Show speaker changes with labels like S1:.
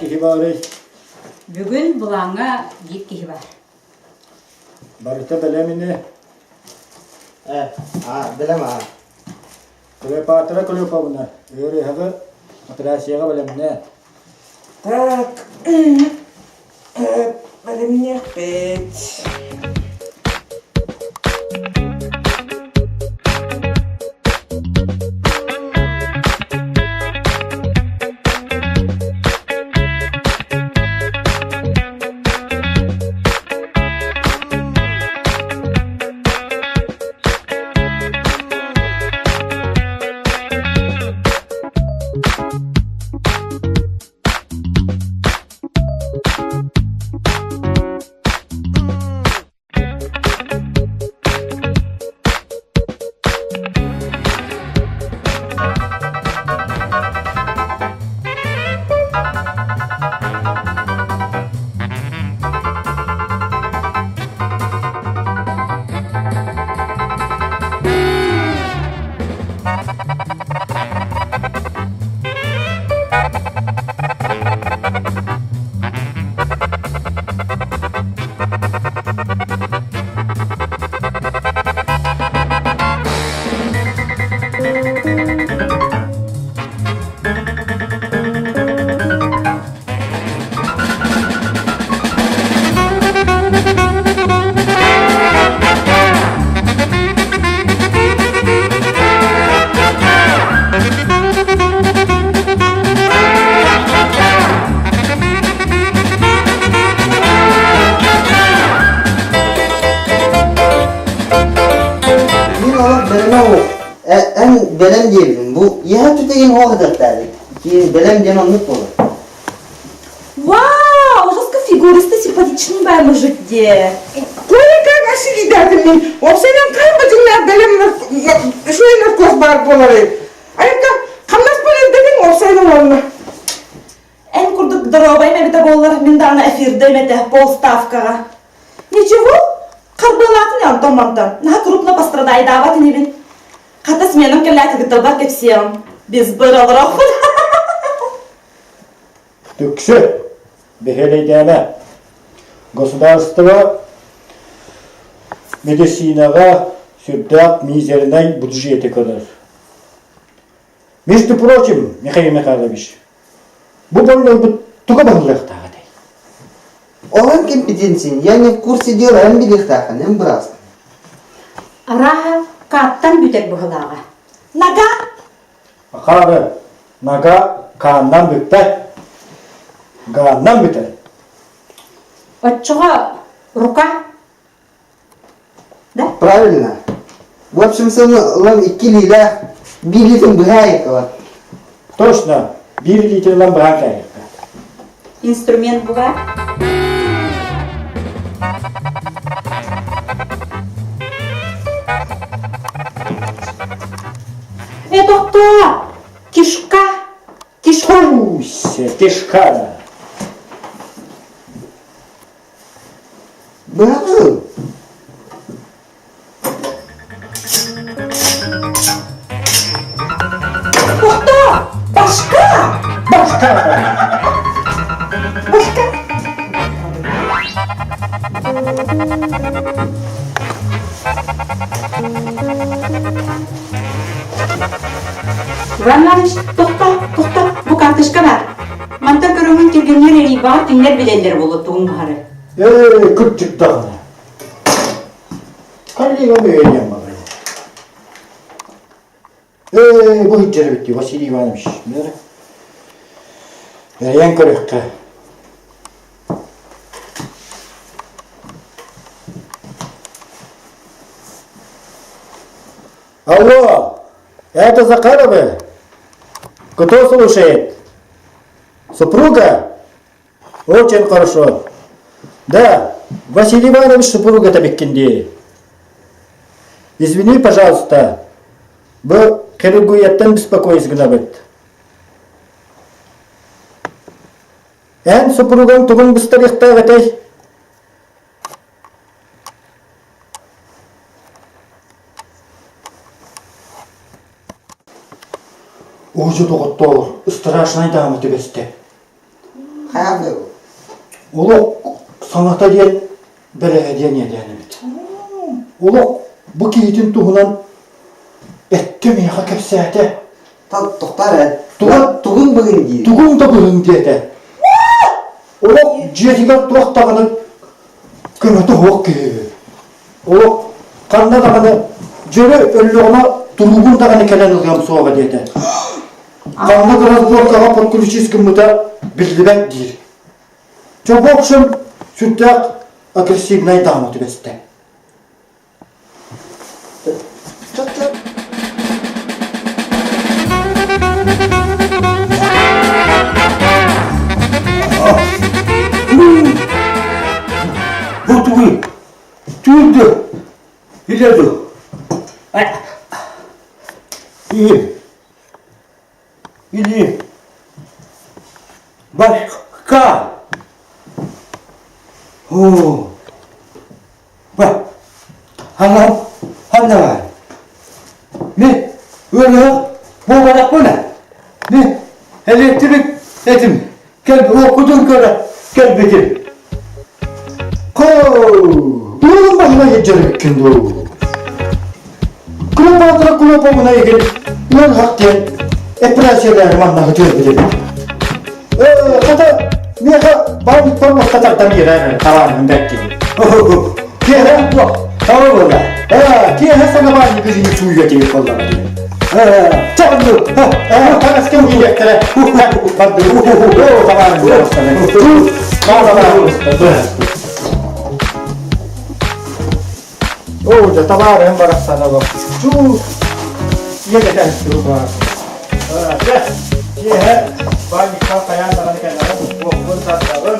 S1: киһи баарый?
S2: Бүгүн былааҥҥа биир киһи баар.
S1: Барыта бэлэм ини.
S3: Э, аа, бэлэм аа.
S1: Клеопатра Клеоповна, ыарыһаҕы операцияҕа бэлэмнээ.
S4: Так, бэлэмниэхпит.
S3: Мин олох бэлэмэ ол. Эн бэлэм диэбитим. Бу иһэ түтэгин оох этэртээбит. Киин бэлэм диэн оннук буолар.
S5: Вау, жестко фигуристый, симпатичный бай мужик де.
S4: Кое-как асилийдаатым мин. Уопсайынан хаһан бачыҥнаах бэлэм үчүгэй наркоз баар буоларый? Айыкка, хамнаспын элбэтиҥ уопсайынан уонна.
S5: Эн курдук доруобайым эбитэ буоллар, мин даҕаны эфирдэм этэ полставкаҕа. Ничего, харбыалаатын онтон мантан. Наһаа крупно пострадайдаабат инибин. Хата сменам кэллээ кыргыттарбар кэпсиэҕим. Без быр олорохпун.
S1: Түксү, бэһиэлэйдээмэ. Государство медицинаҕа сүрдээх мизернай бюджеты көрөр. Между прочим, Михаил Михайлович, бу больнойбут туга баһыллыахтаах этэй?
S3: Ол компетенция, я не в курсе дела, эн билиэхтээххин, эн быраас.
S2: Арааһа, кааттан бүтэр быһылааҕа.
S5: Нага!
S1: Акаары, нага хааннан бүппэт, гааннан бүтэр.
S2: Оччоҕо рука да?
S3: Правильно. В общем, сен ылан икки илиилээх, биир илиитин быһа айыккалар.
S1: Точно, биир илиитин ылан быһан кээһиэххэ.
S2: Инструмент буга? Э, тохтоо! Кишка! Кишка!
S1: Русь, кишка!
S3: Быһаҕын.
S5: Тохтоо! Башка!
S1: Башка!
S5: Башка!
S2: Иван Иванович, тохтоо, тохтоо, бу карточка бар. Мантан көрөҥҥүн кэргэннэр эрийбэҕэр кинилэр билэллэр буолуо тугун баҕары.
S1: Ээ, кырдьык даҕаны. Коллега үһүйэн баҕайы. Ээ, бу сылдьар эбит дии, Василий Иванович. Эрийэн көрүөххэ. Алло, это Захаровы? Кто слушает? Супруга? Очень хорошо. Да, Василий Иванович супруга эбиккин дии. Извини, пожалуйста, бу хирургияттан беспокоюсь гынабыт. Эн супругаҥ тугун быстарыахтаах этэй? Ужу доҕоттоор, страшнай даҕаны түбэстэ.
S3: Хайаан да
S1: Олох саҥата диэн бэрэһэдиэн иэдээн эбит. Олох бу киһитин туһунан эттэ миэхэ кэпсээтэ.
S3: Тохтоор ээ. Тугун быһын диир.
S1: Тугун да быһын диэтэ. Олох дьиэтигэр туох даҕаны көмөтө суох киһи үһү. Олох ханна даҕаны дьөрө өллөҕүнэ туругун даҕаны кэлэн ылыам суоҕа диэтэ. Ханна да разборкаҕа подключись гыммыта биллибэт диир. Чэ, в общем, сүрдээх агрессивнай даҕаны түбэстэ.
S6: Бу тугуй? Түүрдү. Илэ ду. Иһим. Или башка. О. Ба. Ханна ханна бар. Ми ыарыһах буолбатахпына. Ми электрик этим. Кел окутун көрө келбитим.
S1: Туолун баһына дьарыккын дуу. Клеопатра Клеопомуна егин ыарыһах диэн эпэрээссийэлээри маннаҕы түөрбүтүм. Хата миэхэ баанньыктар уоста тардан биэрэр талааным бэрт киһи. Киэһэ
S6: Таба буола.
S1: Киэһэ саҥа баанньыгы дьиҥи сууйа тиийик буоллаҕа дии.
S6: Чаҕынну.
S1: Таҥаска уйуйаттара. Барды. Табаарым Оо, да табаарым барахсан олох. Чуу. Ийэ баар. Киэһэ баанньыкка хайаан даҕаны кэлэҕин, уохпун тардабын.